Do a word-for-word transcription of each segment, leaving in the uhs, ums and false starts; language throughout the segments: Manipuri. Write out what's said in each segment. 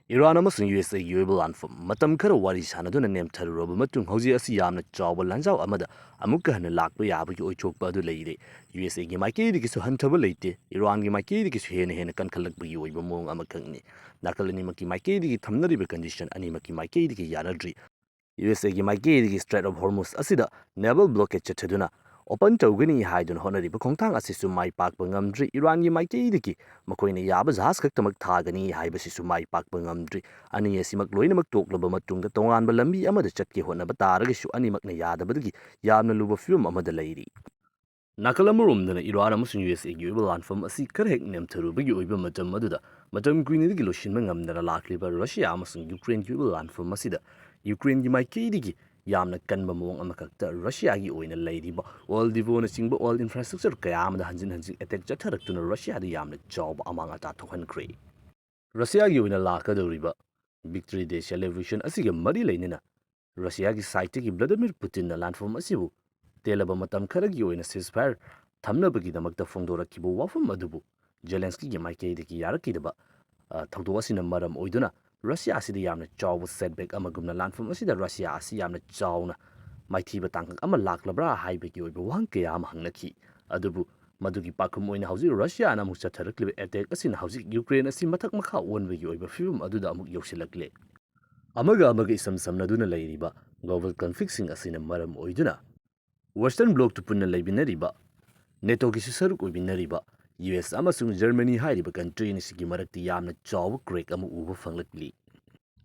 ꯏꯔꯥꯟ ꯑꯃꯁꯨꯡ ꯌꯨ ꯑꯦꯁ ꯑꯦꯒꯤ ꯑꯣꯏꯕ ꯂꯥꯟꯐꯝ ꯃꯇꯝ ꯈꯔ ꯋꯥꯔꯤ ꯁꯥꯟꯅꯗꯨꯅ ꯅꯦꯝꯊꯔꯨꯔꯕ ꯃꯇꯨꯡ, ꯍꯧꯖꯤꯛ ꯑꯁꯤ ꯌꯥꯝꯅ ꯆꯥꯎꯕ ꯂꯥꯟꯖꯥꯎ ꯑꯃꯗ ꯑꯃꯨꯛꯀ ꯍꯟꯅ ꯂꯥꯛꯄ ꯌꯥꯕꯒꯤ ꯑꯣꯏꯊꯣꯛꯄ ꯑꯗꯨ ꯂꯩꯔꯦ꯫ ꯌꯨ ꯑꯦꯁ ꯑꯦꯒꯤ ꯃꯥꯏꯀꯩꯗꯒꯤꯁꯨ ꯍꯟꯊꯕ ꯂꯩꯇꯦ, ꯏꯔꯥꯟꯒꯤ ꯃꯥꯏꯀꯩꯗꯒꯤꯁꯨ ꯍꯦꯟꯅ ꯍꯦꯟꯅ ꯀꯟꯈꯠꯂꯛꯄꯒꯤ ꯑꯣꯏꯕ ꯃꯑꯣꯡ ꯑꯃꯈꯛꯅꯤ꯫ ꯅꯥꯀꯜ ꯑꯅꯤꯃꯛꯀꯤ ꯃꯥꯏꯀꯩꯗꯒꯤ ꯊꯝꯅꯔꯤꯕ ꯀꯟꯗꯤꯁꯟ ꯑꯅꯤꯃꯛꯀꯤ ꯃꯥꯏꯀꯩꯗꯒꯤ ꯌꯥꯅꯗ꯭ꯔꯤ꯫ ꯌꯨ ꯑꯦꯁ ꯑꯦꯒꯤ ꯃꯥꯏꯀꯩꯗꯒꯤ ꯁ꯭ꯇ꯭ꯔꯦꯠ ꯑꯣꯐ ꯍꯣꯔꯃꯨꯁ ꯑꯁꯤꯗ ꯅꯦꯚꯜ ꯕ꯭ꯂꯣꯀꯦꯗ ꯆꯠꯊꯗꯨꯅ ꯑꯣꯄꯟ ꯇꯧꯒꯅꯤ ꯍꯥꯏꯗꯨꯅ ꯍꯣꯠꯅꯔꯤꯕ ꯈꯣꯡꯊꯥꯡ ꯑꯁꯤꯁꯨ ꯃꯥꯏ ꯄꯥꯛꯄ ꯉꯝꯗ꯭ꯔꯤ꯫ ꯏꯔꯥꯟꯒꯤ ꯃꯥꯏꯀꯩꯗꯒꯤ ꯃꯈꯣꯏꯅ ꯌꯥꯕ ꯖꯍꯥꯖ ꯈꯛꯇꯃꯛ ꯊꯥꯒꯅꯤ ꯍꯥꯏꯕꯁꯤꯁꯨ ꯃꯥꯏ ꯄꯥꯛꯄ ꯉꯝꯗ꯭ꯔꯤ꯫ ꯑꯅꯤ ꯑꯁꯤꯃꯛ ꯂꯣꯏꯅꯃꯛ ꯇꯣꯛꯂꯕ ꯃꯇꯨꯡꯗ ꯇꯣꯉꯥꯟꯕ ꯂꯝꯕꯤ ꯑꯃꯗ ꯆꯠꯀꯦ ꯍꯣꯠꯅꯕ ꯇꯥꯔꯒꯁꯨ ꯑꯅꯤꯃꯛꯅ ꯌꯥꯗꯕꯗꯒꯤ ꯌꯥꯝꯅ ꯂꯨꯕ ꯐꯤꯕꯝ ꯑꯃꯗ ꯂꯩꯔꯤ꯫ ꯅꯥꯀꯜ ꯑꯃꯔꯣꯝꯗꯅ ꯏꯔꯥꯟ ꯑꯃꯁꯨꯡ ꯌꯨ ꯑꯦꯁ ꯑꯦꯒꯤ ꯑꯣꯏꯕ ꯂꯥꯟꯐꯝ ꯑꯁꯤ ꯈꯔ ꯍꯦꯛ ꯅꯦꯝꯊꯔꯨꯕꯒꯤ ꯑꯣꯏꯕ ꯃꯇꯝ ꯑꯗꯨꯗ ꯃꯇꯝ ꯀꯨꯏꯅꯗꯒꯤ ꯂꯣꯏꯁꯤꯟꯕ ꯉꯝꯗꯅ ꯂꯥꯛꯂꯤꯕ ꯔꯁꯤꯌꯥ ꯑꯃꯁꯨꯡ ꯌꯨꯀ꯭ꯔꯦꯟꯒꯤ ꯑꯣꯏꯕ ꯂꯥꯟꯐꯝ ꯑꯁꯤꯗ ꯌꯨꯀ꯭ꯔꯦꯟꯒꯤ ꯃꯥꯏꯀꯩꯗꯒꯤ ꯌꯥꯝꯅ ꯀꯟꯕ ꯃꯑꯣꯡ ꯑꯃꯈꯛꯇ ꯔꯁꯤꯌꯥꯒꯤ ꯑꯣꯏꯅ ꯂꯩꯔꯤꯕ ꯑꯣꯏꯜ ꯗꯤꯄꯣꯅꯆꯤꯡꯕ ꯑꯣꯏꯜ ꯏꯟꯐ꯭ꯔꯥꯁ꯭ꯇ꯭ꯔꯛꯆꯔ ꯀꯌꯥ ꯑꯃꯗ ꯍꯟꯖꯤꯟ ꯍꯟꯖꯤꯟ ꯑꯦꯇꯦꯛ ꯆꯠꯊꯔꯛꯇꯨꯅ ꯔꯁꯤꯌꯥꯗ ꯌꯥꯝꯅ ꯆꯥꯎꯕ ꯑꯃꯥꯡ ꯑꯇꯥ ꯊꯣꯛꯍꯟꯈ꯭ꯔꯦ꯫ ꯔꯁꯤꯌꯥꯒꯤ ꯑꯣꯏꯅ ꯂꯥꯛꯀꯗꯧꯔꯤꯕ ꯚꯤꯛꯇꯣꯔꯤ ꯗꯦ ꯁꯦꯂꯦꯕ꯭ꯔꯦꯁꯟ ꯑꯁꯤꯒ ꯃꯔꯤ ꯂꯩꯅꯅ ꯔꯁꯤꯌꯥꯒꯤ ꯁꯥꯏꯠꯇꯒꯤ ꯚ꯭ꯂꯥꯗꯤꯃꯤꯔ ꯄꯨꯇꯤꯟꯅ ꯂꯥꯟꯐꯝ ꯑꯁꯤꯕꯨ ꯇꯦꯜꯂꯕ ꯃꯇꯝ ꯈꯔꯒꯤ ꯑꯣꯏꯅ ꯁꯤꯖꯐꯥꯌꯔ ꯊꯝꯅꯕꯒꯤꯗꯃꯛꯇ ꯐꯣꯡꯗꯣꯔꯛꯈꯤꯕ ꯋꯥꯐꯝ ꯑꯗꯨꯕꯨ ꯖꯦꯂꯦꯟꯁꯀꯤꯒꯤ ꯃꯥꯏꯀꯩꯗꯒꯤ ꯌꯥꯔꯛꯈꯤꯗꯕ, ꯑ, ꯊꯧꯗꯣꯛ ꯑꯁꯤꯅ ꯃꯔꯝ ꯑꯣꯏꯗꯨꯅ ꯔꯁꯤꯌꯥ ꯑꯁꯤꯗ ꯌꯥꯝꯅ ꯆꯥꯎꯕ ꯁꯦꯠꯕꯦꯛ ꯑꯃꯒꯨꯝꯅ ꯂꯥꯟꯐꯝ ꯑꯁꯤꯗ ꯔꯁꯤꯌꯥ ꯑꯁꯤ ꯌꯥꯝꯅ ꯆꯥꯎꯅ ꯃꯥꯏꯊꯤꯕ ꯇꯥꯡꯀꯛ ꯑꯃ ꯂꯥꯛꯂꯕ꯭ꯔꯥ ꯍꯥꯏꯕꯒꯤ ꯑꯣꯏꯕ ꯋꯥꯍꯪ ꯀꯌꯥ ꯑꯃ ꯍꯪꯅꯈꯤ꯫ ꯑꯗꯨꯕꯨ ꯃꯗꯨꯒꯤ ꯄꯥꯎꯈꯨꯝ ꯑꯣꯏꯅ ꯍꯧꯖꯤꯛ ꯔꯁꯤꯌꯥꯅ ꯑꯃꯨꯛ ꯆꯠꯊꯔꯛꯂꯤꯕ ꯑꯦꯇꯦꯛ ꯑꯁꯤꯅ ꯍꯧꯖꯤꯛ ꯌꯨꯀ꯭ꯔꯦꯟ ꯑꯁꯤ ꯃꯊꯛ ꯃꯈꯥ ꯑꯣꯟꯕꯒꯤ ꯑꯣꯏꯕ ꯐꯤꯕꯝ ꯑꯗꯨꯗ ꯑꯃꯨꯛ ꯌꯧꯁꯤꯜꯂꯛꯂꯦ꯫ ꯑꯃꯒ ꯑꯃꯒ ꯏꯁꯝ ꯁꯝꯅꯗꯨꯅ ꯂꯩꯔꯤꯕ ꯒ꯭ꯂꯣꯕꯜ ꯀꯟꯐ꯭ꯂꯤꯛꯁꯤꯡ ꯑꯁꯤꯅ ꯃꯔꯝ ꯑꯣꯏꯗꯨꯅ ꯋꯦꯁꯇꯔꯟ ꯕ꯭ꯂꯣꯛꯇ ꯄꯨꯟꯅ ꯂꯩꯃꯤꯟꯅꯔꯤꯕ, ꯅꯦꯇꯣꯒꯤꯁꯨ ꯁꯔꯨꯛ ꯑꯣꯏꯃꯤꯟꯅꯔꯤꯕ ꯌꯨ ꯑꯦꯁ ꯑꯃꯁꯨꯡ ꯖꯔꯃꯅꯤ ꯍꯥꯏꯔꯤꯕ ꯀꯟꯇ꯭ꯔꯤ ꯑꯅꯤꯁꯤꯒꯤ ꯃꯔꯛꯇ ꯌꯥꯝꯅ ꯆꯥꯎꯕ ꯀ꯭ꯔꯦꯛ ꯑꯃ ꯎꯕ ꯐꯪꯂꯛꯂꯤ꯫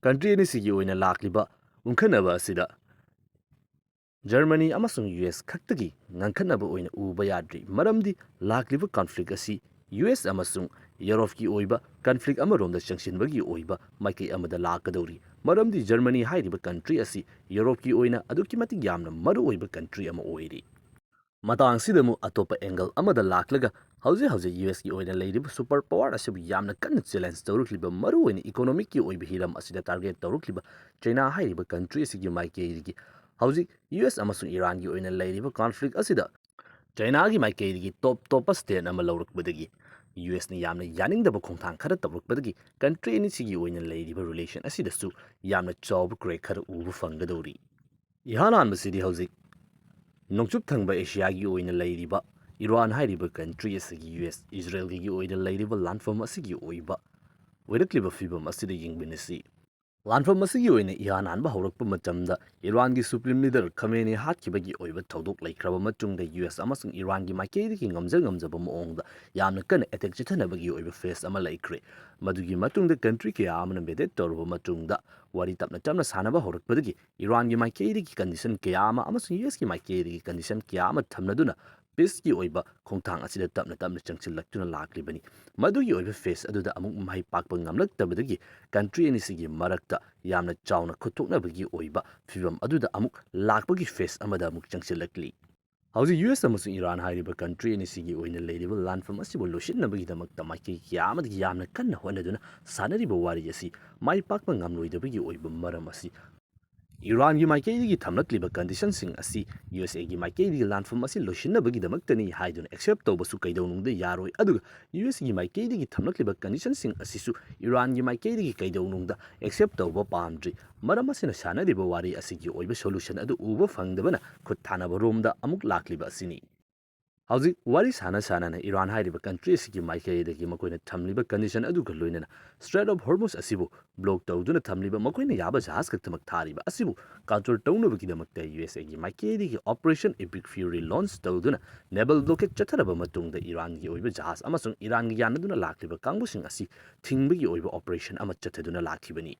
ꯀꯟꯇ꯭ꯔꯤ ꯑꯅꯤꯁꯤꯒꯤ ꯑꯣꯏꯅ ꯂꯥꯛꯂꯤꯕ ꯎꯪꯈꯠꯅꯕ ꯑꯁꯤꯗ ꯖꯔꯃꯅꯤ ꯑꯃꯁꯨꯡ ꯌꯨ ꯑꯦꯁ ꯈꯛꯇꯒꯤ ꯉꯥꯡꯈꯠꯅꯕ ꯑꯣꯏꯅ ꯎꯕ ꯌꯥꯗ꯭ꯔꯤ, ꯃꯔꯝꯗꯤ ꯂꯥꯛꯂꯤꯕ ꯀꯟꯐ꯭ꯂꯤꯛ ꯑꯁꯤ ꯌꯨ ꯑꯦꯁ ꯑꯃꯁꯨꯡ ꯌꯨꯔꯣꯞꯀꯤ ꯑꯣꯏꯕ ꯀꯟꯐ꯭ꯂꯤꯛ ꯑꯃꯔꯣꯝꯗ ꯆꯪꯁꯤꯟꯕꯒꯤ ꯑꯣꯏꯕ ꯃꯥꯏꯀꯩ ꯑꯃꯗ ꯂꯥꯛꯀꯗꯧꯔꯤ, ꯃꯔꯝꯗꯤ ꯖꯔꯃꯅꯤ ꯍꯥꯏꯔꯤꯕ ꯀꯟꯇ꯭ꯔꯤ ꯑꯁꯤ ꯌꯨꯔꯣꯞꯀꯤ ꯑꯣꯏꯅ ꯑꯗꯨꯛꯀꯤ ꯃꯇꯤꯛ ꯌꯥꯝꯅ ꯃꯔꯨꯑꯣꯏꯕ ꯀꯟꯇ꯭ꯔꯤ ꯑꯃ ꯑꯣꯏꯔꯤ꯫ ꯃꯇꯥꯡꯁꯤꯗ ꯑꯃꯨꯛ ꯑꯇꯣꯞꯄ ꯑꯦꯡꯒꯜ ꯑꯃꯗ ꯂꯥꯛꯂꯒ ꯍꯧꯖꯤꯛ ꯍꯧꯖꯤꯛ ꯌꯨ ꯑꯦꯁꯀꯤ ꯑꯣꯏꯅ ꯂꯩꯔꯤꯕ ꯁꯨꯄꯔ ꯄꯥꯋꯔ ꯑꯁꯤꯕꯨ ꯌꯥꯝꯅ ꯀꯟꯅ ꯆꯦꯂꯦꯟꯖ ꯇꯧꯔꯛꯂꯤꯕ, ꯃꯔꯨꯑꯣꯏꯅ ꯏꯀꯣꯅꯣꯃꯤꯛꯀꯤ ꯑꯣꯏꯕ ꯍꯤꯔꯝ ꯑꯁꯤꯗ ꯇꯥꯔꯒꯦꯠ ꯇꯧꯔꯛꯂꯤꯕ ꯆꯩꯅꯥ ꯍꯥꯏꯔꯤꯕ ꯀꯟꯇ꯭ꯔꯤ ꯑꯁꯤꯒꯤ ꯃꯥꯏꯀꯩꯗꯒꯤ ꯍꯧꯖꯤꯛ ꯌꯨ ꯑꯦꯁ ꯑꯃꯁꯨꯡ ꯏꯔꯥꯟꯒꯤ ꯑꯣꯏꯅ ꯂꯩꯔꯤꯕ ꯀꯟꯐ꯭ꯂꯤꯛ ꯑꯁꯤꯗ ꯆꯩꯅꯥꯒꯤ ꯃꯥꯏꯀꯩꯗꯒꯤ ꯇꯣꯞ ꯇꯣꯞꯄ ꯁ꯭ꯇꯦꯟ ꯑꯃ ꯂꯧꯔꯛꯄꯗꯒꯤ ꯌꯨ ꯑꯦꯁꯅ ꯌꯥꯝꯅ ꯌꯥꯅꯤꯡꯗꯕ ꯈꯣꯡꯊꯥꯡ ꯈꯔ ꯇꯧꯔꯛꯄꯗꯒꯤ ꯀꯟꯇ꯭ꯔꯤ ꯑꯅꯤꯁꯤꯒꯤ ꯑꯣꯏꯅ ꯂꯩꯔꯤꯕ ꯔꯤꯂꯦꯁꯟ ꯑꯁꯤꯗꯁꯨ ꯌꯥꯝꯅ ꯆꯥꯎꯕ ꯀ꯭ꯔꯦꯛ ꯈꯔ ꯎꯕ ꯐꯪꯒꯗꯧꯔꯤ꯫ ꯏꯍꯥꯟ ꯍꯥꯟꯕꯁꯤꯗꯤ ꯍꯧꯖꯤꯛ ꯅꯣꯡꯆꯨꯞ ꯊꯪꯕ ꯑꯦꯁꯤꯌꯥꯒꯤ ꯑꯣꯏꯅ ꯂꯩꯔꯤꯕ ꯏꯔꯥꯟ ꯍꯥꯏꯔꯤꯕ ꯀꯟꯇ꯭ꯔꯤ ꯑꯁꯤꯒꯤ ꯌꯨ ꯑꯦꯁ ꯏꯖꯔꯦꯜꯒꯤ ꯑꯣꯏꯅ ꯂꯩꯔꯤꯕ ꯂꯥꯟꯐꯝ ꯑꯁꯤꯒꯤ ꯑꯣꯏꯕ ꯑꯣꯏꯔꯛꯂꯤꯕ ꯐꯤꯕꯝ ꯑꯁꯤꯗ ꯌꯦꯡꯃꯤꯟꯅꯁꯤ꯫ ꯂꯥꯟꯐꯝ ꯑꯁꯤꯒꯤ ꯑꯣꯏꯅ ꯏꯍꯥꯟ ꯍꯥꯟꯕ ꯍꯧꯔꯛꯄ ꯃꯇꯝꯗ ꯏꯔꯥꯟꯒꯤ ꯁꯨꯄ꯭ꯔꯤꯝ ꯂꯤꯗꯔ ꯈꯃꯦꯅꯤ ꯍꯥꯠꯈꯤꯕꯒꯤ ꯑꯣꯏꯕ ꯊꯧꯗꯣꯛ ꯂꯩꯈ꯭ꯔꯕ ꯃꯇꯨꯡꯗ ꯌꯨ ꯑꯦꯁ ꯑꯃꯁꯨꯡ ꯏꯔꯥꯟꯒꯤ ꯃꯥꯏꯀꯩꯗꯒꯤ ꯉꯝꯖ ꯉꯝꯖꯕ ꯃꯑꯣꯡꯗ ꯌꯥꯝꯅ ꯀꯟꯅ ꯑꯦꯇꯦꯛ ꯆꯠꯊꯅꯕꯒꯤ ꯑꯣꯏꯕ ꯐꯦꯁ ꯑꯃ ꯂꯩꯈ꯭ꯔꯦ꯫ ꯃꯗꯨꯒꯤ ꯃꯇꯨꯡꯗ ꯀꯟꯇ꯭ꯔꯤ ꯀꯌꯥ ꯑꯃꯅ ꯃꯦꯗꯦꯠ ꯇꯧꯔꯕ ꯃꯇꯨꯡꯗ ꯋꯥꯔꯤ ꯇꯞꯅ ꯇꯞꯅ ꯁꯥꯟꯅꯕ ꯍꯧꯔꯛꯄꯗꯒꯤ ꯏꯔꯥꯟꯒꯤ ꯃꯥꯏꯀꯩꯗꯒꯤ ꯀꯟꯗꯤꯁꯟ ꯀꯌꯥ ꯑꯃ ꯑꯃꯁꯨꯡ ꯌꯨ ꯑꯦꯁꯀꯤ ꯃꯥꯏꯀꯩꯗꯒꯤ ꯀꯟꯗꯤꯁꯟ ꯀꯌꯥ ꯑꯃ ꯊꯝꯅꯗꯨꯅ ꯄꯤꯁꯀꯤ ꯑꯣꯏꯕ ꯈꯣꯡꯊꯥꯡ ꯑꯁꯤꯗ ꯇꯞꯅ ꯇꯞꯅ ꯆꯪꯁꯤꯜꯂꯛꯇꯨꯅ ꯂꯥꯛꯂꯤꯕꯅꯤ꯫ ꯃꯗꯨꯒꯤ ꯑꯣꯏꯕ ꯐꯦꯁ ꯑꯗꯨꯗ ꯑꯃꯨꯛ ꯃꯥꯏ ꯄꯥꯛꯄ ꯉꯝꯂꯛꯇꯕꯗꯒꯤ ꯀꯟꯇ꯭ꯔꯤ ꯑꯅꯤꯁꯤꯒꯤ ꯃꯔꯛꯇ ꯌꯥꯝꯅ ꯆꯥꯎꯅ ꯈꯨꯠꯊꯣꯛꯅꯕꯒꯤ ꯑꯣꯏꯕ ꯐꯤꯕꯝ ꯑꯗꯨꯗ ꯑꯃꯨꯛ ꯂꯥꯛꯄꯒꯤ ꯐꯦꯁ ꯑꯃꯗ ꯑꯃꯨꯛ ꯆꯪꯁꯤꯜꯂꯛꯂꯤ꯫ ꯍꯧꯖꯤꯛ ꯌꯨ ꯑꯦꯁ ꯑꯃꯁꯨꯡ ꯏꯔꯥꯟ ꯍꯥꯏꯔꯤꯕ ꯀꯟꯇ꯭ꯔꯤ ꯑꯅꯤꯁꯤꯒꯤ ꯑꯣꯏꯅ ꯂꯩꯔꯤꯕ ꯂꯥꯟꯐꯝ ꯑꯁꯤꯕꯨ ꯂꯣꯏꯁꯤꯟꯅꯕꯒꯤꯗꯃꯛꯇ ꯃꯥꯏꯀꯩ ꯀꯌꯥ ꯑꯃꯗꯒꯤ ꯌꯥꯝꯅ ꯀꯟꯅ ꯍꯣꯠꯅꯗꯨꯅ ꯁꯥꯟꯅꯔꯤꯕ ꯋꯥꯔꯤ ꯑꯁꯤ ꯃꯥꯏ ꯄꯥꯛꯄ ꯉꯝꯂꯣꯏꯗꯕꯒꯤ ꯑꯣꯏꯕ ꯃꯔꯝ ꯑꯁꯤ ꯏꯔꯥꯟꯒꯤ ꯃꯥꯏꯀꯩꯗꯒꯤ ꯊꯝꯂꯛꯂꯤꯕ ꯀꯟꯗꯤꯁꯟꯁꯤꯡ ꯑꯁꯤ ꯌꯨ ꯑꯦꯁ ꯑꯦꯒꯤ ꯃꯥꯏꯀꯩꯗꯒꯤ ꯂꯥꯟꯐꯝ ꯑꯁꯤ ꯂꯣꯏꯁꯤꯟꯅꯕꯒꯤꯗꯃꯛꯇꯅꯤ ꯍꯥꯏꯗꯨꯅ ꯑꯦꯛꯁꯦꯞ ꯇꯧꯕꯁꯨ ꯀꯩꯗꯧꯅꯨꯡꯗ ꯌꯥꯔꯣꯏ, ꯑꯗꯨꯒ ꯌꯨ ꯑꯦꯁ ꯑꯦꯒꯤ ꯃꯥꯏꯀꯩꯗꯒꯤ ꯊꯝꯂꯛꯂꯤꯕ ꯀꯟꯗꯤꯁꯟꯁꯤꯡ ꯑꯁꯤꯁꯨ ꯏꯔꯥꯟꯒꯤ ꯃꯥꯏꯀꯩꯗꯒꯤ ꯀꯩꯗꯧꯅꯨꯡꯗ ꯑꯦꯛꯁꯦꯞ ꯇꯧꯕ ꯄꯥꯝꯗ꯭ꯔꯤ꯫ ꯃꯔꯝ ꯑꯁꯤꯅ ꯁꯥꯟꯅꯔꯤꯕ ꯋꯥꯔꯤ ꯑꯁꯤꯒꯤ ꯑꯣꯏꯕ ꯁꯣꯂꯨꯁꯟ ꯑꯗꯨ ꯎꯕ ꯐꯪꯗꯕꯅ ꯈꯨꯠ ꯊꯥꯅꯕ ꯔꯣꯝꯗ ꯑꯃꯨꯛ ꯂꯥꯛꯂꯤꯕ ꯑꯁꯤꯅꯤ꯫ ꯍꯧꯖꯤꯛ ꯋꯥꯔꯤ ꯁꯥꯟꯅ ꯁꯥꯟꯅꯅ ꯏꯔꯥꯟ ꯍꯥꯏꯔꯤꯕ ꯀꯟꯇ꯭ꯔꯤ ꯑꯁꯤꯒꯤ ꯃꯥꯏꯀꯩꯗꯒꯤ ꯃꯈꯣꯏꯅ ꯊꯝꯂꯤꯕ ꯀꯟꯗꯤꯁꯟ ꯑꯗꯨꯒ ꯂꯣꯏꯅꯅ ꯁ꯭ꯇ꯭ꯔꯦꯠ ꯑꯣꯐ ꯍꯣꯔꯃꯨꯁ ꯑꯁꯤꯕꯨ ꯕ꯭ꯂꯣꯛ ꯇꯧꯗꯨꯅ ꯊꯝꯂꯤꯕ ꯃꯈꯣꯏꯅ ꯌꯥꯕ ꯖꯍꯥꯖ ꯈꯛꯇꯃꯛ ꯊꯥꯔꯤꯕ ꯑꯁꯤꯕꯨ ꯀꯥꯎꯟꯇꯔ ꯇꯧꯅꯕꯒꯤꯗꯃꯛꯇ ꯌꯨ ꯑꯦꯁ ꯑꯦꯒꯤ ꯃꯥꯏꯀꯩꯗꯒꯤ ꯑꯣꯄꯔꯦꯁꯟ ꯏꯄꯤꯛ ꯐ꯭ꯌꯨꯔꯤ ꯂꯣꯟꯆ ꯇꯧꯗꯨꯅ ꯅꯦꯚꯜ ꯕ꯭ꯂꯣꯀꯦꯗ ꯆꯠꯊꯔꯕ ꯃꯇꯨꯡꯗ ꯏꯔꯥꯟꯒꯤ ꯑꯣꯏꯕ ꯖꯍꯥꯖ ꯑꯃꯁꯨꯡ ꯏꯔꯥꯟꯒ ꯌꯥꯅꯗꯨꯅ ꯂꯥꯛꯂꯤꯕ ꯀꯥꯡꯕꯨꯁꯤꯡ ꯑꯁꯤ ꯊꯤꯡꯕꯒꯤ ꯑꯣꯏꯕ ꯑꯣꯄꯔꯦꯁꯟ ꯑꯃ ꯆꯠꯊꯗꯨꯅ ꯂꯥꯛꯈꯤꯕꯅꯤ꯫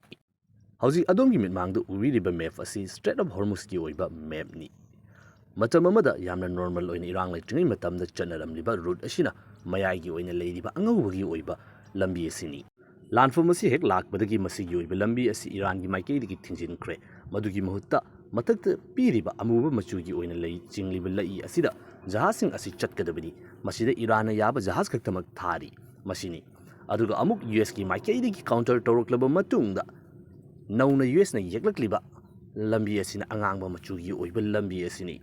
ꯍꯧꯖꯤꯛ ꯑꯗꯣꯝꯒꯤ ꯃꯤꯠꯃꯥꯡꯗ ꯎꯕꯤꯔꯤꯕ ꯃꯦꯞ ꯑꯁꯤ ꯁ꯭ꯇ꯭ꯔꯦꯠ ꯑꯣꯐ ꯍꯣꯔꯃꯨꯁꯀꯤ ꯑꯣꯏꯕ ꯃꯦꯞꯅꯤ꯫ ꯃꯇꯝ ꯑꯃꯗ ꯌꯥꯝꯅ ꯅꯣꯔꯃꯦꯜ ꯑꯣꯏꯅ ꯏꯔꯥꯡ ꯂꯩꯇ꯭ꯔꯤꯉꯩ ꯃꯇꯝꯗ ꯆꯠꯅꯔꯝꯂꯤꯕ ꯔꯨꯠ ꯑꯁꯤꯅ ꯃꯌꯥꯏꯒꯤ ꯑꯣꯏꯅ ꯂꯩꯔꯤꯕ ꯑꯉꯧꯕꯒꯤ ꯑꯣꯏꯕ ꯂꯝꯕꯤ ꯑꯁꯤꯅꯤ꯫ ꯂꯥꯟꯐꯝ ꯑꯁꯤ ꯍꯦꯛ ꯂꯥꯛꯄꯗꯒꯤ ꯃꯁꯤꯒꯤ ꯑꯣꯏꯕ ꯂꯝꯕꯤ ꯑꯁꯤ ꯏꯔꯥꯟꯒꯤ ꯃꯥꯏꯀꯩꯗꯒꯤ ꯊꯤꯡꯖꯤꯟꯈ꯭ꯔꯦ꯫ ꯃꯗꯨꯒꯤ ꯃꯍꯨꯠꯇ ꯃꯊꯛꯇ ꯄꯤꯔꯤꯕ ꯑꯃꯨꯕ ꯃꯆꯨꯒꯤ ꯑꯣꯏꯅ ꯂꯩ ꯆꯤꯡꯂꯤꯕ ꯂꯩ ꯑꯁꯤꯗ ꯖꯍꯥꯖꯁꯤꯡ ꯑꯁꯤ ꯆꯠꯀꯗꯕꯅꯤ꯫ ꯃꯁꯤꯗ ꯏꯔꯥꯟꯅ ꯌꯥꯕ ꯖꯍꯥꯖ ꯈꯛꯇꯃꯛ ꯊꯥꯔꯤ꯫ ꯃꯁꯤꯅꯤ꯫ ꯑꯗꯨꯒ ꯑꯃꯨꯛ ꯌꯨ ꯑꯦꯁꯀꯤ ꯃꯥꯏꯀꯩꯗꯒꯤ ꯀꯥꯎꯟꯇꯔ ꯇꯧꯔꯛꯂꯕ ꯃꯇꯨꯡꯗ ꯅꯧꯅ ꯌꯨ ꯑꯦꯁꯅ ꯌꯦꯛꯂꯛꯂꯤꯕ ꯂꯝꯕꯤ ꯑꯁꯤꯅ ꯑꯉꯥꯡꯕ ꯃꯆꯨꯒꯤ ꯑꯣꯏꯕ ꯂꯝꯕꯤ ꯑꯁꯤꯅꯤ꯫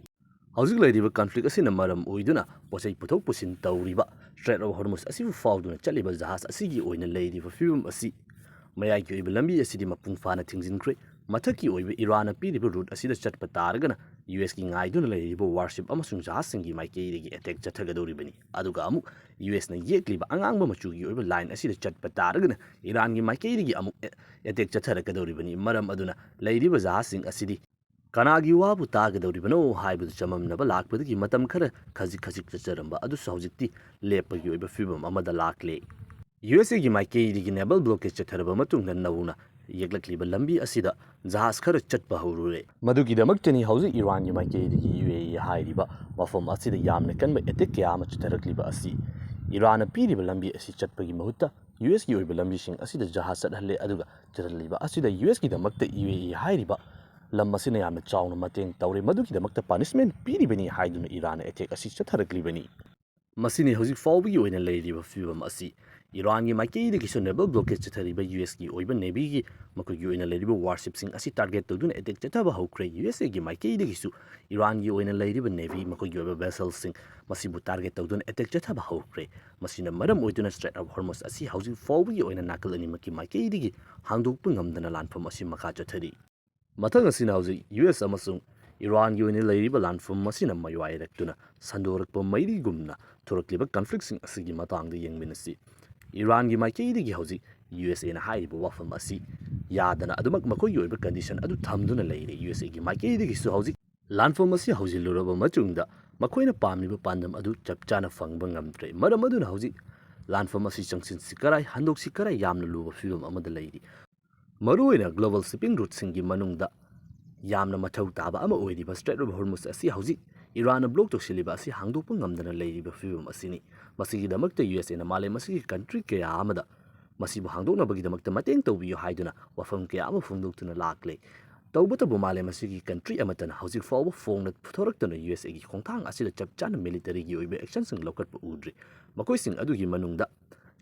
ꯍꯧꯖꯤꯛ ꯂꯩꯔꯤꯕ ꯀꯟꯐ꯭ꯂꯤꯛ ꯑꯁꯤꯅ ꯃꯔꯝ ꯑꯣꯏꯗꯨꯅ ꯄꯣꯠꯆꯩ ꯄꯨꯊꯣꯛ ꯄꯨꯁꯤꯟ ꯇꯧꯔꯤꯕ ꯁ꯭ꯇ꯭ꯔꯦꯠ ꯑꯣꯐ ꯍꯣꯔꯃꯨꯁ ꯑꯁꯤꯕꯨ ꯐꯥꯎꯗꯨꯅ ꯆꯠꯂꯤꯕ ꯖꯍꯥꯖ ꯑꯁꯤꯒꯤ ꯑꯣꯏꯅ ꯂꯩꯔꯤꯕ ꯐꯤꯕꯝ ꯑꯁꯤ ꯃꯌꯥꯏꯒꯤ ꯑꯣꯏꯕ ꯂꯝꯕꯤ ꯑꯁꯤꯗꯤ ꯃꯄꯨꯡ ꯐꯥꯅ ꯊꯤꯡꯖꯤꯟꯈ꯭ꯔꯦ꯫ ꯃꯊꯛꯀꯤ ꯑꯣꯏꯕ ꯏꯔꯥꯟꯅ ꯄꯤꯔꯤꯕ ꯔꯨꯠ ꯑꯁꯤꯗ ꯆꯠꯄ ꯇꯥꯔꯒꯅ ꯌꯨ ꯑꯦꯁꯀꯤ ꯉꯥꯏꯗꯨꯅ ꯂꯩꯔꯤꯕ ꯋꯥꯔꯁꯤꯞ ꯑꯃꯁꯨꯡ ꯖꯍꯥꯖꯁꯤꯡꯒꯤ ꯃꯥꯏꯀꯩꯗꯒꯤ ꯑꯦꯇꯦꯛ ꯆꯠꯊꯒꯗꯧꯔꯤꯕꯅꯤ꯫ ꯑꯗꯨꯒ ꯑꯃꯨꯛ ꯌꯨ ꯑꯦꯁꯅ ꯌꯦꯛꯂꯤꯕ ꯑꯉꯥꯡꯕ ꯃꯆꯨꯒꯤ ꯑꯣꯏꯕ ꯂꯥꯏꯟ ꯑꯁꯤꯗ ꯆꯠꯄ ꯇꯥꯔꯒꯅ ꯏꯔꯥꯟꯒꯤ ꯃꯥꯏꯀꯩꯗꯒꯤ ꯑꯃꯨꯛ ꯑꯦ-, ꯑꯦꯇꯦꯛ ꯆꯠꯊꯔꯛꯀꯗꯧꯔꯤꯕꯅꯤ꯫ ꯃꯔꯝ ꯑꯗꯨꯅ ꯂꯩꯔꯤꯕ ꯖꯍꯥꯖꯁꯤꯡ ꯑꯁꯤꯗꯤ ꯀꯅꯥꯒꯤ ꯋꯥꯕꯨ ꯇꯥꯒꯗꯧꯔꯤꯕꯅꯣ ꯍꯥꯏꯕꯗꯨ ꯆꯃꯝꯅꯕ ꯂꯥꯛꯄꯗꯒꯤ ꯃꯇꯝ ꯈꯔ ꯈꯖꯤꯛ ꯈꯖꯤꯛ ꯆꯠꯆꯔꯝꯕ ꯑꯗꯨꯁꯨ ꯍꯧꯖꯤꯛꯇꯤ ꯂꯦꯞꯄꯒꯤ ꯑꯣꯏꯕ ꯐꯤꯕꯝ ꯑꯃꯗ ꯂꯥꯛꯂꯦ꯫ ꯌꯨ ꯑꯦꯁ ꯑꯦꯒꯤ ꯃꯥꯏꯀꯩꯗꯒꯤ ꯅꯦꯚꯦꯜ ꯕ꯭ꯂꯣꯀꯦꯗ ꯆꯠꯊꯔꯕ ꯃꯇꯨꯡꯗ ꯅꯧꯅ ꯌꯦꯛꯂꯛꯂꯤꯕ ꯂꯝꯕꯤ ꯑꯁꯤꯗ ꯖꯍꯥꯖ ꯈꯔ ꯆꯠꯄ ꯍꯧꯔꯨꯔꯦ꯫ ꯃꯗꯨꯒꯤꯗꯃꯛꯇꯅꯤ ꯍꯧꯖꯤꯛ ꯏꯔꯥꯟꯒꯤ ꯃꯥꯏꯀꯩꯗꯒꯤ ꯌꯨ ꯑꯦ ꯏ ꯍꯥꯏꯔꯤꯕ ꯃꯐꯝ ꯑꯁꯤꯗ ꯌꯥꯝꯅ ꯀꯟꯕ ꯑꯦꯇꯦꯛ ꯀꯌꯥ ꯑꯃ ꯆꯠꯊꯔꯛꯂꯤꯕ ꯑꯁꯤ꯫ ꯏꯔꯥꯟꯅ ꯄꯤꯔꯤꯕ ꯂꯝꯕꯤ ꯑꯁꯤ ꯆꯠꯄꯒꯤ ꯃꯍꯨꯠꯇ ꯌꯨ ꯑꯦꯁꯀꯤ ꯑꯣꯏꯕ ꯂꯝꯕꯤꯁꯤꯡ ꯑꯁꯤꯗ ꯖꯍꯥꯖ ꯆꯠꯍꯜꯂꯦ, ꯑꯗꯨꯒ ꯆꯠꯍꯜꯂꯤꯕ ꯑꯁꯤꯗ ꯌꯨ ꯑꯦꯁꯀꯤꯗꯃꯛꯇ ꯌꯨ ꯑꯦ ꯏ ꯍꯥꯏꯔꯤꯕ ꯂꯝ ꯑꯁꯤꯅ ꯌꯥꯝꯅ ꯆꯥꯎꯅ ꯃꯇꯦꯡ ꯇꯧꯔꯦ꯫ ꯃꯗꯨꯒꯤꯗꯃꯛꯇ ꯄꯥꯅꯤꯁꯃꯦꯟ ꯄꯤꯔꯤꯕꯅꯤ ꯍꯥꯏꯗꯨꯅ ꯏꯔꯥꯟꯅ ꯑꯦꯇꯦꯛ ꯑꯁꯤ ꯆꯠꯊꯔꯛꯂꯤꯕꯅꯤ꯫ ꯃꯁꯤꯅꯤ ꯍꯧꯖꯤꯛ ꯐꯥꯎꯕꯒꯤ ꯑꯣꯏꯅ ꯂꯩꯔꯤꯕ ꯐꯤꯕꯝ ꯑꯁꯤ꯫ ꯏꯔꯥꯟꯒꯤ ꯃꯥꯏꯀꯩꯗꯒꯤꯁꯨ ꯅꯦꯚꯦꯜ ꯕ꯭ꯂꯣꯀꯦꯗ ꯆꯠꯊꯔꯤꯕ ꯌꯨ ꯑꯦꯁꯀꯤ ꯑꯣꯏꯕ ꯅꯦꯚꯤꯒꯤ ꯃꯈꯣꯏꯒꯤ ꯑꯣꯏꯅ ꯂꯩꯔꯤꯕ ꯋꯥꯔꯁꯤꯞꯁꯤꯡ ꯑꯁꯤ ꯇꯥꯔꯒꯦꯠ ꯇꯧꯗꯨꯅ ꯑꯦꯇꯦꯛ ꯆꯠꯊꯕ ꯍꯧꯈ꯭ꯔꯦ꯫ ꯌꯨ ꯑꯦꯁ ꯑꯦꯒꯤ ꯃꯥꯏꯀꯩꯗꯒꯤꯁꯨ ꯏꯔꯥꯟꯒꯤ ꯑꯣꯏꯅ ꯂꯩꯔꯤꯕ ꯅꯦꯚꯤ ꯃꯈꯣꯏꯒꯤ ꯑꯣꯏꯕ ꯚꯦꯁꯦꯜꯁꯤꯡ ꯃꯁꯤꯕꯨ ꯇꯥꯔꯒꯦꯠ ꯇꯧꯗꯨꯅ ꯑꯦꯇꯦꯛ ꯆꯠꯊꯕ ꯍꯧꯈ꯭ꯔꯦ꯫ ꯃꯁꯤꯅ ꯃꯔꯝ ꯑꯣꯏꯗꯨꯅ ꯁ꯭ꯇ꯭ꯔꯦꯠ ꯑꯣꯐ ꯍꯣꯔꯃꯨꯁ ꯑꯁꯤ ꯍꯧꯖꯤꯛ ꯐꯥꯎꯕꯒꯤ ꯑꯣꯏꯅ ꯅꯥꯀꯜ ꯑꯅꯤꯃꯛꯀꯤ ꯃꯥꯏꯀꯩꯗꯒꯤ ꯍꯥꯡꯗꯣꯛꯄ ꯉꯝꯗꯅ ꯂꯥꯟꯐꯝ ꯑꯁꯤ ꯃꯈꯥ ꯆꯠꯊꯔꯤ꯫ ꯃꯊꯪ ꯑꯁꯤꯅ ꯍꯧꯖꯤꯛ ꯌꯨ ꯑꯦꯁ ꯑꯃꯁꯨꯡ ꯏꯔꯥꯟꯒꯤ ꯑꯣꯏꯅ ꯂꯩꯔꯤꯕ ꯂꯥꯟꯐꯝ ꯑꯁꯤꯅ ꯃꯌꯥꯏꯔꯛꯇꯨꯅ ꯁꯟꯗꯣꯔꯛꯄ ꯃꯩꯔꯤꯒꯨꯝꯅ ꯊꯣꯔꯛꯂꯤꯕ ꯀꯟꯐ꯭ꯂꯤꯛꯁꯤꯡ ꯑꯁꯤꯒꯤ ꯃꯇꯥꯡꯗ ꯌꯦꯡꯃꯤꯟꯅꯁꯤ꯫ ꯏꯔꯥꯟꯒꯤ ꯃꯥꯏꯀꯩꯗꯒꯤ ꯍꯧꯖꯤꯛ ꯌꯨ ꯑꯦꯁ ꯑꯦꯅ ꯍꯥꯏꯔꯤꯕ ꯋꯥꯐꯝ ꯑꯁꯤ ꯌꯥꯗꯅ ꯑꯗꯨꯃꯛ ꯃꯈꯣꯏꯒꯤ ꯑꯣꯏꯕ ꯀꯟꯗꯤꯁꯟ ꯑꯗꯨ ꯊꯝꯗꯨꯅ ꯂꯩꯔꯦ꯫ ꯌꯨ ꯑꯦꯁ ꯑꯦꯒꯤ ꯃꯥꯏꯀꯩꯗꯒꯤꯁꯨ ꯍꯧꯖꯤꯛ ꯂꯥꯟꯐꯝ ꯑꯁꯤ ꯍꯧꯖꯤꯜꯂꯨꯔꯕ ꯃꯇꯨꯡꯗ ꯃꯈꯣꯏꯅ ꯄꯥꯝꯂꯤꯕ ꯄꯥꯟꯗꯝ ꯑꯗꯨ ꯆꯞ ꯆꯥꯅ ꯐꯪꯕ ꯉꯝꯗ꯭ꯔꯦ꯫ ꯃꯔꯝ ꯑꯗꯨꯅ ꯍꯧꯖꯤꯛ ꯂꯥꯟꯐꯝ ꯑꯁꯤ ꯆꯪꯁꯤꯟꯁꯤ ꯀꯔꯥꯏ, ꯍꯟꯗꯣꯛꯁꯤ ꯀꯔꯥꯏ ꯌꯥꯝꯅ ꯂꯨꯕ ꯐꯤꯕꯝ ꯑꯃꯗ ꯂꯩꯔꯤ꯫ ꯃꯔꯨꯑꯣꯏꯅ ꯒ꯭ꯂꯣꯕꯜ ꯁꯤꯞꯄꯤꯡ ꯔꯨꯠꯁꯤꯡꯒꯤ ꯃꯅꯨꯡꯗ ꯌꯥꯝꯅ ꯃꯊꯧ ꯇꯥꯕ ꯑꯃ ꯑꯣꯏꯔꯤꯕ ꯁ꯭ꯇ꯭ꯔꯦꯠ ꯑꯣꯐ ꯍꯣꯔꯃꯨꯁ ꯑꯁꯤ ꯍꯧꯖꯤꯛ ꯏꯔꯥꯟꯅ ꯕ꯭ꯂꯣꯛ ꯇꯧꯁꯤꯜꯂꯤꯕ ꯑꯁꯤ ꯍꯥꯡꯗꯣꯛꯄ ꯉꯝꯗꯅ ꯂꯩꯔꯤꯕ ꯐꯤꯕꯝ ꯑꯁꯤꯅꯤ꯫ ꯃꯁꯤꯒꯤꯗꯃꯛꯇ ꯌꯨ ꯑꯦꯁ ꯑꯦꯅ ꯃꯥꯂꯦꯝ ꯑꯁꯤꯒꯤ ꯀꯟꯇ꯭ꯔꯤ ꯀꯌꯥ ꯑꯃꯗ ꯃꯁꯤꯕꯨ ꯍꯥꯡꯗꯣꯛꯅꯕꯒꯤꯗꯃꯛꯇ ꯃꯇꯦꯡ ꯇꯧꯕꯤꯌꯨ ꯍꯥꯏꯗꯨꯅ ꯋꯥꯐꯝ ꯀꯌꯥ ꯑꯃ ꯐꯣꯡꯗꯣꯛꯇꯨꯅ ꯂꯥꯛꯂꯦ꯫ ꯇꯧꯕꯇꯕꯨ ꯃꯥꯂꯦꯝ ꯑꯁꯤꯒꯤ ꯀꯟꯇ꯭ꯔꯤ ꯑꯃꯠꯇꯅ ꯍꯧꯖꯤꯛ ꯐꯥꯎꯕ ꯐꯣꯡꯅ ꯄꯨꯊꯣꯔꯛꯇꯨꯅ ꯌꯨ ꯑꯦꯁ ꯑꯦꯒꯤ ꯈꯣꯡꯊꯥꯡ ꯑꯁꯤꯗ ꯆꯞ ꯆꯥꯅ ꯃꯤꯂꯤꯇꯔꯤꯒꯤ ꯑꯣꯏꯕ ꯑꯦꯛꯁꯟꯁꯤꯡ ꯂꯧꯈꯠꯄ ꯎꯗ꯭ꯔꯤ꯫ ꯃꯈꯣꯏꯁꯤꯡ ꯑꯗꯨꯒꯤ ꯃꯅꯨꯡꯗ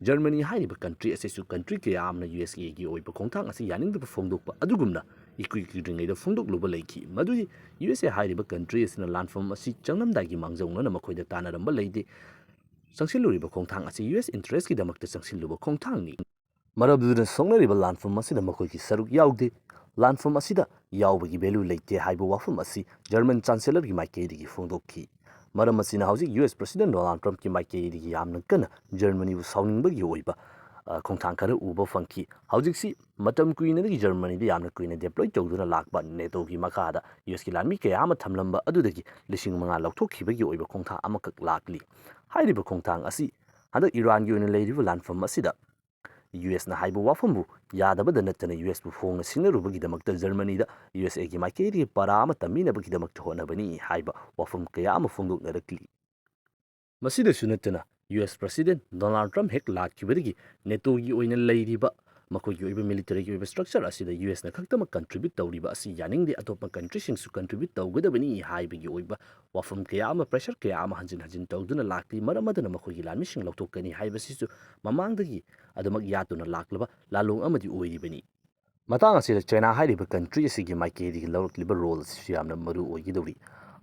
ꯖꯔꯃꯅꯤ ꯍꯥꯏꯔꯤꯕ ꯀꯟꯇ꯭ꯔꯤ ꯑꯁꯤꯁꯨ ꯀꯟꯇ꯭ꯔꯤ ꯀꯌꯥ ꯑꯃꯅ ꯌꯨ ꯑꯦꯁ ꯑꯦꯒꯤ ꯑꯣꯏꯕ ꯈꯣꯡꯊꯥꯡ ꯑꯁꯤ ꯌꯥꯅꯤꯡꯗꯕ ꯐꯣꯡꯗꯣꯛꯄ ꯑꯗꯨꯒꯨꯝꯅ ꯏꯀꯨꯏ ꯀꯨꯏꯗ꯭ꯔꯤꯉꯩꯗ ꯐꯣꯡꯗꯣꯛꯂꯨꯕ ꯂꯩꯈꯤ꯫ ꯃꯗꯨꯗꯤ ꯌꯨ ꯑꯦꯁ ꯑꯦ ꯍꯥꯏꯔꯤꯕ ꯀꯟꯇ꯭ꯔꯤ ꯑꯁꯤꯅ ꯂꯥꯟꯐꯝ ꯑꯁꯤ ꯆꯪꯂꯝꯗꯥꯏꯒꯤ ꯃꯥꯡꯖꯧꯅꯅ ꯃꯈꯣꯏꯗ ꯇꯥꯟꯅꯔꯝꯕ ꯂꯩꯇꯦ꯫ ꯆꯪꯁꯤꯜꯂꯨꯔꯤꯕ ꯈꯣꯡꯊꯥꯡ ꯑꯁꯤ ꯌꯨ ꯑꯦꯁ ꯏꯟꯇꯔꯦꯁꯀꯤꯗꯃꯛꯇ ꯆꯪꯁꯤꯜꯂꯨꯕ ꯈꯣꯡꯊꯥꯡꯅꯤ꯫ ꯃꯔꯝ ꯑꯗꯨꯅ ꯁꯣꯛꯅꯔꯤꯕ ꯂꯥꯟꯐꯝ ꯑꯁꯤꯗ ꯃꯈꯣꯏꯒꯤ ꯁꯔꯨꯛ ꯌꯥꯎꯗꯦ꯫ ꯂꯥꯟꯐꯝ ꯑꯁꯤꯗ ꯌꯥꯎꯕꯒꯤ ꯚꯦꯂꯨ ꯂꯩꯇꯦ ꯍꯥꯏꯕ ꯋꯥꯐꯝ ꯑꯁꯤ ꯖꯔꯃꯟ ꯆꯥꯟꯁꯦꯂꯔꯒꯤ ꯃꯥꯏꯀꯩꯗꯒꯤ ꯐꯣꯡꯗꯣꯛꯈꯤ꯫ ꯃꯔꯝ ꯑꯁꯤꯅ ꯍꯧꯖꯤꯛ ꯌꯨ ꯑꯦꯁ ꯄ꯭ꯔꯁꯤꯗꯦꯟ ꯗꯣꯅꯥꯜꯗ ꯇ꯭ꯔꯝꯞꯀꯤ ꯃꯥꯏꯀꯩꯗꯒꯤ ꯌꯥꯝꯅ ꯀꯟꯅ ꯖꯔꯃꯅꯤꯕꯨ ꯁꯥꯎꯅꯤꯡꯕꯒꯤ ꯑꯣꯏꯕ, ꯑ, ꯈꯣꯡꯊꯥꯡ ꯈꯔ ꯎꯕ ꯐꯪꯈꯤ꯫ ꯍꯧꯖꯤꯛꯁꯤ ꯃꯇꯝ ꯀꯨꯏꯅꯗꯒꯤ ꯖꯔꯃꯅꯤꯗ ꯌꯥꯝꯅ ꯀꯨꯏꯅ ꯗꯦꯄ꯭ꯂꯣꯏ ꯇꯧꯗꯨꯅ ꯂꯥꯛꯄ ꯅꯦꯇꯣꯒꯤ ꯃꯈꯥꯗ ꯌꯨ ꯑꯦꯁꯀꯤ ꯂꯥꯟꯃꯤ ꯀꯌꯥ ꯑꯃ ꯊꯝꯂꯝꯕ ꯑꯗꯨꯗꯒꯤ ꯂꯤꯁꯤꯡ ꯃꯉꯥ ꯂꯧꯊꯣꯛꯈꯤꯕꯒꯤ ꯑꯣꯏꯕ ꯈꯣꯡꯊꯥꯡ ꯑꯃꯈꯛ ꯂꯥꯛꯂꯤ꯫ ꯍꯥꯏꯔꯤꯕ ꯈꯣꯡꯊꯥꯡ ꯑꯁꯤ ꯍꯟꯗꯛ ꯏꯔꯥꯟꯒꯤ ꯑꯣꯏꯅ ꯂꯩꯔꯤꯕ ꯂꯥꯟꯐꯝ ꯑꯁꯤꯗ ꯌꯨ ꯑꯦꯁꯅ ꯍꯥꯏꯕ ꯋꯥꯐꯝꯕꯨ ꯌꯥꯗꯕꯗ ꯅꯠꯇꯅ ꯌꯨ ꯑꯦꯁꯄꯨ ꯐꯣꯡꯅ ꯁꯤꯡꯅꯔꯨꯕꯒꯤꯗꯃꯛꯇ ꯖꯔꯃꯅꯤꯗ ꯌꯨ ꯑꯦꯁ ꯑꯦꯒꯤ ꯃꯥꯏꯀꯩꯗꯒꯤ ꯄꯔꯥ ꯑꯃ ꯇꯝꯕꯤꯅꯕꯒꯤꯗꯃꯛꯇ ꯍꯣꯠꯅꯕꯅꯤ ꯍꯥꯏꯕ ꯋꯥꯐꯝ ꯀꯌꯥ ꯑꯃ ꯐꯣꯡꯗꯣꯛꯅꯔꯛꯂꯤ꯫ ꯃꯁꯤꯗꯁꯨ ꯅꯠꯇꯅ ꯌꯨ ꯑꯦꯁ ꯄ꯭ꯔꯁꯤꯗꯦꯟ ꯗꯣꯅꯥꯜꯗ ꯇ꯭ꯔꯝꯞ ꯍꯦꯛ ꯂꯥꯛꯈꯤꯕꯗꯒꯤ ꯅꯦꯇꯣꯒꯤ ꯑꯣꯏꯅ ꯂꯩꯔꯤꯕ ꯃꯈꯣꯏꯒꯤ ꯑꯣꯏꯕ ꯃꯤꯂꯤꯇꯔꯤꯒꯤ ꯑꯣꯏꯕ ꯁ꯭ꯇ꯭ꯔꯛꯆꯔ ꯑꯁꯤꯗ ꯌꯨ ꯑꯦꯁꯅ ꯈꯛꯇꯃꯛ ꯀꯟꯇ꯭ꯔꯤꯕ꯭ꯌꯨꯠ ꯇꯧꯔꯤꯕ ꯑꯁꯤ ꯌꯥꯅꯤꯡꯗꯦ, ꯑꯇꯣꯞꯄ ꯀꯟꯇ꯭ꯔꯤꯁꯤꯡꯁꯨ ꯀꯟꯇ꯭ꯔꯤꯕ꯭ꯌꯨꯠ ꯇꯧꯒꯗꯕꯅꯤ ꯍꯥꯏꯕꯒꯤ ꯑꯣꯏꯕ ꯋꯥꯐꯝ ꯀꯌꯥ ꯑꯃ, ꯄ꯭ꯔꯦꯁꯔ ꯀꯌꯥ ꯑꯃ ꯍꯟꯖꯤꯟ ꯍꯟꯖꯤꯟ ꯇꯧꯗꯨꯅ ꯂꯥꯛꯂꯤ꯫ ꯃꯔꯝ ꯑꯗꯨꯅ ꯃꯈꯣꯏꯒꯤ ꯂꯥꯟꯃꯤꯁꯤꯡ ꯂꯧꯊꯣꯛꯀꯅꯤ ꯍꯥꯏꯕꯁꯤꯁꯨ ꯃꯃꯥꯡꯗꯒꯤ ꯑꯗꯨꯃꯛ ꯌꯥꯠꯇꯨꯅ ꯂꯥꯛꯂꯕ ꯂꯥꯂꯣꯡ ꯑꯃꯗꯤ ꯑꯣꯏꯔꯤꯕꯅꯤ꯫ ꯃꯇꯥꯡ ꯑꯁꯤꯗ ꯆꯥꯏꯅꯥ ꯍꯥꯏꯔꯤꯕ ꯀꯟꯇ꯭ꯔꯤ ꯑꯁꯤꯒꯤ ꯃꯥꯏꯀꯩꯗꯒꯤ ꯂꯧꯔꯛꯂꯤꯕ ꯔꯣꯜ ꯑꯁꯤꯁꯨ ꯌꯥꯝꯅ ꯃꯔꯨ ꯑꯣꯏꯒꯗꯧꯔꯤ꯫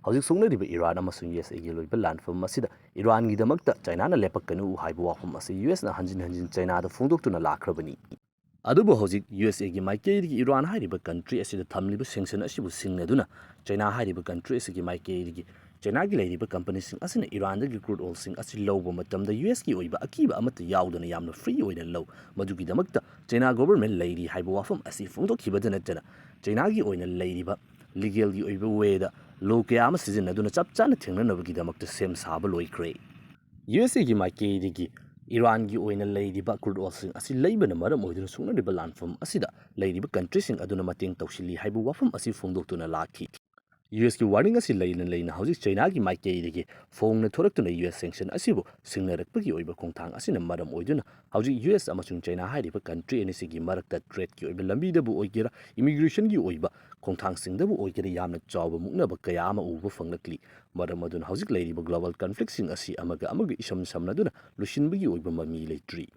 ꯍꯧꯖꯤꯛ ꯁꯣꯛꯅꯔꯤꯕ ꯏꯔꯥꯟ ꯑꯃꯁꯨꯡ ꯌꯨ ꯑꯦꯁ ꯑꯦꯒꯤ ꯂꯣꯏꯕ ꯂꯥꯟꯐꯝ ꯑꯁꯤꯗ ꯏꯔꯥꯟꯒꯤꯗꯃꯛꯇ ꯆꯥꯏꯅꯥꯅ ꯂꯦꯞꯄꯛꯀꯅꯨ ꯍꯥꯏꯕ ꯋꯥꯐꯝ ꯑꯁꯤ ꯌꯨ ꯑꯦꯁꯅ ꯍꯟꯖꯤꯟ ꯍꯟꯖꯤꯟ ꯆꯥꯏꯅꯥꯗ ꯐꯣꯡꯗꯣꯛꯇꯨꯅ ꯂꯥꯛꯈ꯭ꯔꯕꯅꯤ꯫ ꯑꯗꯨꯕꯨ ꯍꯧꯖꯤꯛ ꯌꯨ ꯑꯦꯁ ꯑꯦꯒꯤ ꯃꯥꯏꯀꯩꯗꯒꯤ ꯏꯔꯥꯟ ꯍꯥꯏꯔꯤꯕ ꯀꯟꯇ꯭ꯔꯤ ꯑꯁꯤꯗ ꯊꯝꯂꯤꯕ ꯁꯦꯡꯁꯟ ꯑꯁꯤꯕꯨ ꯁꯤꯡꯅꯗꯨꯅ ꯆꯥꯏꯅꯥ ꯍꯥꯏꯔꯤꯕ ꯀꯟꯇ꯭ꯔꯤ ꯑꯁꯤꯒꯤ ꯃꯥꯏꯀꯩꯗꯒꯤ ꯆꯥꯏꯅꯥꯒꯤ ꯂꯩꯔꯤꯕ ꯀꯝꯄꯅꯤꯁꯤꯡ ꯑꯁꯤꯅ ꯏꯔꯥꯟꯗꯒꯤ ꯀ꯭ꯔꯨꯗ ꯑꯣꯏꯜꯁꯤꯡ ꯑꯁꯤ ꯂꯧꯕ ꯃꯇꯝꯗ ꯌꯨ ꯑꯦꯁꯀꯤ ꯑꯣꯏꯕ ꯑꯀꯤꯕ ꯑꯃꯠꯇ ꯌꯥꯎꯗꯅ ꯌꯥꯝꯅ ꯐ꯭ꯔꯤ ꯑꯣꯏꯅ ꯂꯧ꯫ ꯃꯗꯨꯒꯤꯗꯃꯛꯇ ꯆꯥꯏꯅꯥ ꯒꯣꯚꯔꯟꯃꯦꯟꯠ ꯂꯩꯔꯤ ꯍꯥꯏꯕ ꯋꯥꯐꯝ ꯑꯁꯤ ꯐꯣꯡꯗꯣꯛꯈꯤꯕꯗ ꯅꯠꯇꯅ ꯆꯥꯏꯅꯥꯒꯤ ꯑꯣꯏꯅ ꯂꯩꯔꯤꯕ ꯂꯤꯒꯦꯜꯒꯤ ꯑꯣꯏꯕ ꯋꯦꯗ ꯂꯣ ꯀꯌꯥ ꯑꯃ ꯁꯤꯖꯤꯟꯅꯗꯨꯅ ꯆꯞ ꯆꯥꯅ ꯊꯦꯡꯅꯅꯕꯒꯤꯗꯃꯛꯇ ꯁꯦꯝ ꯁꯥꯕ ꯂꯣꯏꯈ꯭ꯔꯦ꯫ ꯌꯨ ꯑꯦꯁ ꯑꯦꯒꯤ ꯃꯥꯏꯀꯩꯗꯒꯤ ꯏꯔꯥꯟꯒꯤ ꯑꯣꯏꯅ ꯂꯩꯔꯤꯕ ꯀ꯭ꯔꯨꯗ ꯑꯣꯏꯜꯁꯤꯡ ꯑꯁꯤ ꯂꯩꯕꯅ ꯃꯔꯝ ꯑꯣꯏꯗꯨꯅ ꯁꯣꯛꯅꯔꯤꯕ ꯂꯥꯟꯐꯝ ꯑꯁꯤꯗ ꯂꯩꯔꯤꯕ ꯀꯟꯇ꯭ꯔꯤꯁꯤꯡ ꯑꯗꯨꯅ ꯃꯇꯦꯡ ꯇꯧꯁꯤꯜꯂꯤ ꯍꯥꯏꯕ ꯋꯥꯐꯝ ꯑꯁꯤ ꯐꯣꯡꯗꯣꯛꯇꯨꯅ ꯂꯥꯛꯈꯤ꯫ ꯌꯨ ꯑꯦꯁꯀꯤ warning ꯑꯁꯤ ꯂꯩꯅ ꯂꯩꯅ ꯍꯧꯖꯤꯛ ꯆꯩꯅꯥꯒꯤ ꯃꯥꯏꯀꯩꯗꯒꯤ ꯐꯣꯡꯅ ꯊꯣꯔꯛꯇꯨꯅ ꯌꯨ ꯑꯦꯁ sanction ꯑꯁꯤꯕꯨ ꯁꯤꯡꯅꯔꯛꯄꯒꯤ ꯑꯣꯏꯕ ꯈꯣꯡꯊꯥꯡ ꯑꯁꯤꯅ ꯃꯔꯝ ꯑꯣꯏꯗꯨꯅ ꯍꯧꯖꯤꯛ ꯌꯨ ꯑꯦꯁ ꯑꯃꯁꯨꯡ ꯆꯩꯅꯥ ꯍꯥꯏꯔꯤꯕ country ꯑꯅꯤꯁꯤꯒꯤ ꯃꯔꯛꯇ tradeꯀꯤ ꯑꯣꯏꯕ ꯂꯝꯕꯤꯗꯕꯨ ꯑꯣꯏꯒꯦꯔꯥ, immigrationꯒꯤ ꯑꯣꯏꯕ ꯈꯣꯡꯊꯥꯡꯁꯤꯡꯗꯕꯨ ꯑꯣꯏꯒꯦꯔꯥ, ꯌꯥꯝꯅ ꯆꯥꯎꯕ ꯃꯨꯛꯅꯕ ꯀꯌꯥ ꯑꯃ ꯎꯕ ꯐꯪꯂꯛꯂꯤ꯫ ꯃꯔꯝ ꯑꯗꯨꯅ ꯍꯧꯖꯤꯛ ꯂꯩꯔꯤꯕ global conflictꯁꯤꯡ ꯑꯁꯤ ꯑꯃꯒ ꯑꯃꯒ ꯏꯁꯝ ꯁꯝꯅꯗꯨꯅ ꯂꯣꯏꯁꯤꯟꯕꯒꯤ ꯑꯣꯏꯕ ꯃꯃꯤ ꯂꯩꯇ꯭ꯔꯤ꯫